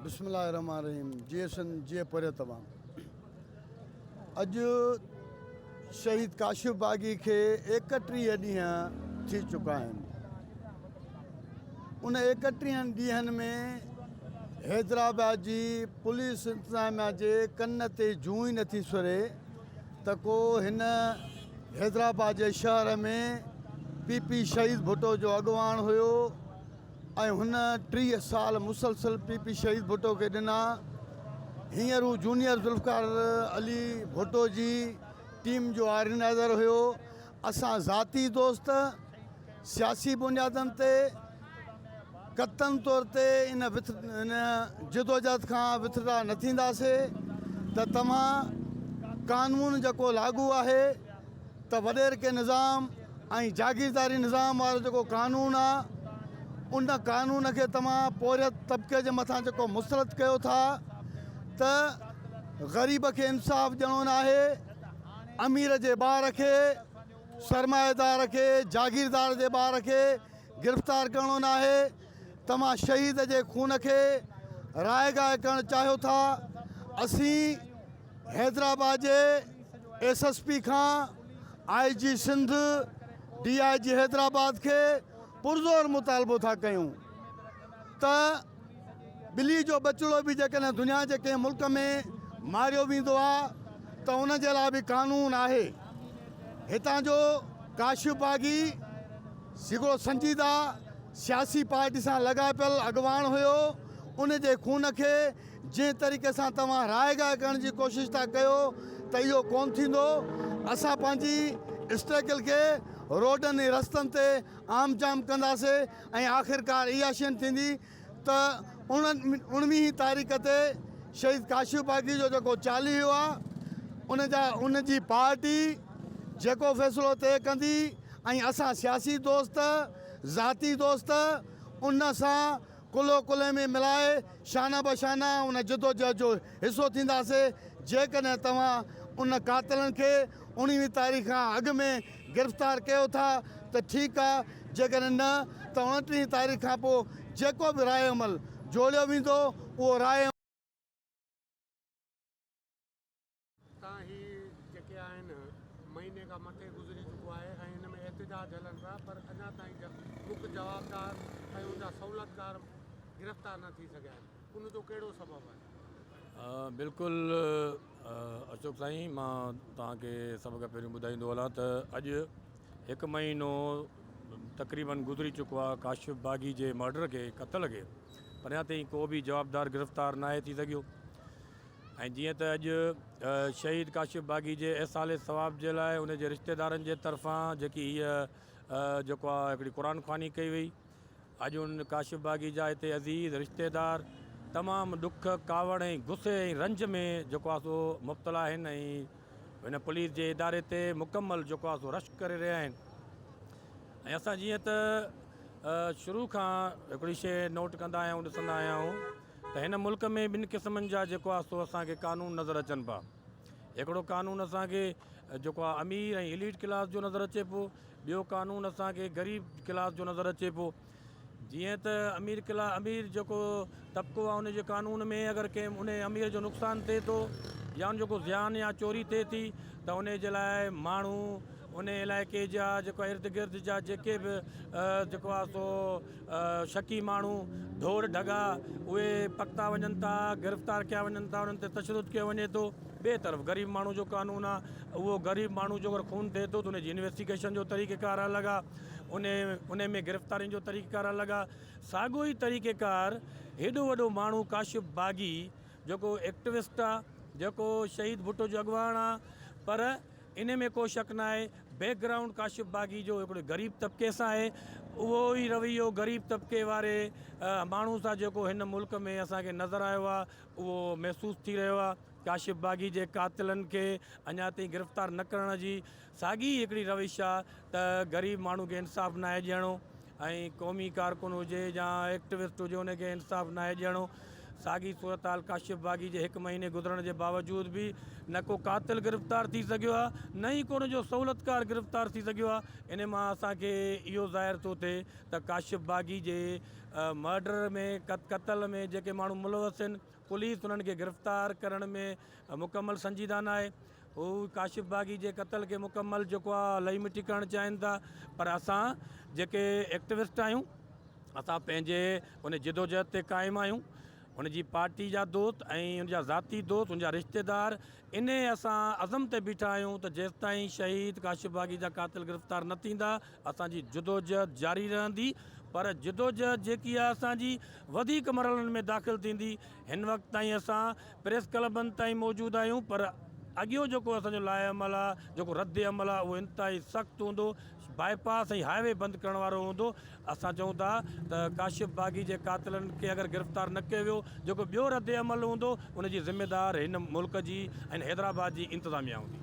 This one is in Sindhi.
بسم الله الرحمن الرحيم جيئي سنڌ جيئي پورهيت عوام اڄ شهيد ڪاشف باغي کي 31 ڏينهن ٿي چڪا آهن ان 31 ڏينهن ۾ حيدرآباد جي پوليس انتظاميا جي ڪن تي جون ئي نٿي سري ته ڪو هن حيدرآباد جي شهر ۾ پي پي شهيد ڀٽو جو اڳواڻ هيو ۽ هن 30 سال مسلسل پي پي شهيد ڀٽو کي ڏنا. هينئر هو جونيئر ذوالفقار علي ڀٽو جي ٽيم جو آرگنائيزر هيو. اسان ذاتي دوست سياسي بنيادن تي قطعن طور تي ان ان جدوجهد کان وٿڊرا نه ٿينداسي ته توهان قانون جيڪو لاڳو آهي ته وڏيرڪي نظام ۽ جاگيرداري نظام وارو جيڪو قانون آ ان قانون کي توهان پورهيت طبقي جي مٿان جيڪو مسلط ڪيو ٿا ته غريب کي انصاف ڏيڻو ناهي امير جي ٻار کي سرمائيدار کي جاگيردار جي ٻار کي گرفتار ڪرڻو ناهي توهان شهيد جي خون کي رائگاهه ڪرڻ چاهيو ٿا اسين حيدرآباد جي ايس ايس پي کان I G Sindh, D I G Hyderabad کي پرزور مطالبو ٿا ڪيون ته ٻلي جو ٻچڙو به جيڪڏهن دنيا جي ڪنهن ملڪ ۾ ماريو ويندو آهي ته ان جي لاء به قانون آهي. هتان جو ڪاشف باغي هڪڙو سنجيده سياسي پارٽي سان لاڳاپيل اڳواڻ هيو ان جي خون کي جنهن طريقي سان توهان راء گاهه ڪرڻ جي ڪوشش ٿا ڪيو ته اهو ڪونه ٿيندو. اسان پنهنجي اسٽريگل کي روڊن ۽ رستن تي عام جام ڪنداسي ۽ آخرڪار اها شين ٿيندي ته اڻويهين تاريخ تي شهيد ڪاشف باغي جو جيڪو چاليهو آهي ان جا ان جي پارٽي جيڪو فيصلو طئي ڪندي ۽ اسان سياسي دوست ذاتي دوست ان سان ڪلهو ڪلهي ۾ ملائي شانه به شانه ان جدوجهد جو حصو ٿينداسي، جيڪڏهن توهان ان قاتلن کي اڻويهين تاريخ کان اڳ ۾ گرفتار ڪيو ٿا ته ٺيڪ آ، جيڪڏهن نه ته اڻٽيهين تاريخ کان پوء جيڪو به راء عمل جوڙيو ويندو اهو راء. تان هي جيڪي آهن مهيني کان مٿي گذري چڪو آهي ۽ ان ۾ احتجاج هلن پيا پر اڃا تائين مک جوابدار ۽ ان جا سهولتڪار گرفتار نه ٿي سگهيا آهن ان جو ڪهڙو سبب آهي؟ بلڪل اشوڪ سائين مان توهان کي سڀ کان پهريون ٻڌائيندو هلان ته اڄ هڪ مهينو تقريبن گذري چڪو آهي ڪاشف باغي جي مرڊر کي قتل کي پر اڃا تائين ڪو به جوابدار گرفتار ناهي ٿي سگهيو ۽ جيئن ته اڄ شهيد ڪاشف باغي جي ايصال ثواب جي لاء ان جي رشتيدارن جي طرفان جيڪي هيء جيڪو آ هڪڙي قرآن خواني ڪئي وئي اڄ ان ڪاشف باغي جا هتي عزيز رشتيدار تمام ڏک ڪاوڙ ۽ غصي ۽ رنج ۾ جيڪو آ سو مبتلا آهن ۽ هن پوليس جي اداري تي مڪمل جيڪو آ سو رشڪ ڪري رهيا آهن ۽ اسان جيئن ته شروع کان هڪڙي شيء نوٽ ڪندا آيا آهيون ڏسندا آيا آهيون ته هن ملڪ ۾ ٻن قسمن جا جيڪو آهي سو اسان کي قانون نظر اچن پيا. هڪڙو قانون اسان کي جيڪو آهي امير ۽ ايليٽ ڪلاس جو نظر اچي پيو، ٻيو قانون اسان کي غريب ڪلاس جو نظر اچي پيو. جيئن ته امير ڪلا امير جيڪو طبقو آهي ان جي قانون ۾ اگر ڪنهن ان امير جو نقصان ٿئي ٿو يا ان جو ڪو زيان يا چوري ٿئي ٿي ته ان جي لاء ماڻهو ان علائقي جا جيڪو ارد گرد جا جيڪي به جيڪو آهي سو شڪي ماڻهو، ڍور ڍڳا، اهي پڪتا وڃن ٿا، گرفتار ڪيا وڃن ٿا، انهن تي تشدد ڪيو وڃي ٿو. ٻئي طرف غريب ماڻهو جو قانون آ، اهو غريب ماڻهو جو اگر خون ٿئي ٿو ته ان جي انويسٽيگيشن جو طريقيڪار الڳ آ، ان ان ۾ گرفتارين جو طريقيڪار الڳ آ. ساڳيو ئي طريقيڪار هيڏو وڏو ماڻهو ڪاشف باغي جيڪو ايڪٽوسٽ آ، جيڪو شهيد ڀٽو جو اڳواڻ آ پر انهي ۾ ڪو شڪ ناهي بيڪ گرائونڊ ڪاشف باغي جو هڪڙي غريب طبقي سان آهي اهو ئي رويو غريب طبقي واري ماڻهو سان جيڪو هن ملڪ ۾ اسان کي نظر آيو آهي اهو محسوس ٿي رهيو آهي ڪاشف باغي جي قاتلن کي اڃا تائين گرفتار نه ڪرڻ جي ساڳي ئي هڪڙي روش آهي ته غريب ماڻهو کي انصاف ناهي ڏيڻو ۽ قومي ڪارڪن هجي يا ايڪٽوسٽ هجي ان کي انصاف ناهي ڏيڻو. ساڳي صورتحال ڪاشف باغي جي هڪ مهيني گذرڻ جي باوجود به نه ڪو قاتل گرفتار ٿي سگهيو آهي نه ئي ڪو ان جو سهولتڪار گرفتار ٿي سگهيو آهي. ان مان اسان کي اهو ظاهر ٿو ٿئي ته ڪاشف باغي جي مرڊر ۾ قتل ۾ جيڪي ماڻهو ملوث آهن پوليس انهن کي گرفتار ڪرڻ ۾ مڪمل سنجيده ناهي. هو ڪاشف باغي جي قتل کي مڪمل جيڪو آهي لئي مٽي ڪرڻ چاهين ٿا پر اسان جيڪي ايڪٽوسٽ آهيون اسان پنهنجي ان جدوجهد تي قائم آهيون. هن جي پارٽي جا دوست ۽ هن جا ذاتي دوست هن جا رشتيدار انهي اسان عزم تي بيٺا آهيون ته جيستائين شهيد ڪاشف باغي جا قاتل گرفتار نه ٿيندا اسان جي جدوجهد جاري رهندي پر جدوجهد جيڪي آهي اسان جي وڌيڪ مرحلن ۾ داخل ٿيندي. هن وقت تائين اسان پريس ڪلبن تائين موجود آهيون پر اڳيون جيڪو اسان جو لاء عمل آهي جيڪو رد عمل آهي اهو انتهائي سخت هوندو باء پاس ۽ هاء وي بند ڪرڻ وارو هوندو. اسان چئون ٿا ته ڪاشف باغي جي قاتلن کي اگر گرفتار نه ڪيو ويو جيڪو ٻيو رد عمل هوندو ان جي ذميدار هن ملڪ جي ۽ حيدرآباد جي انتظاميا هوندي.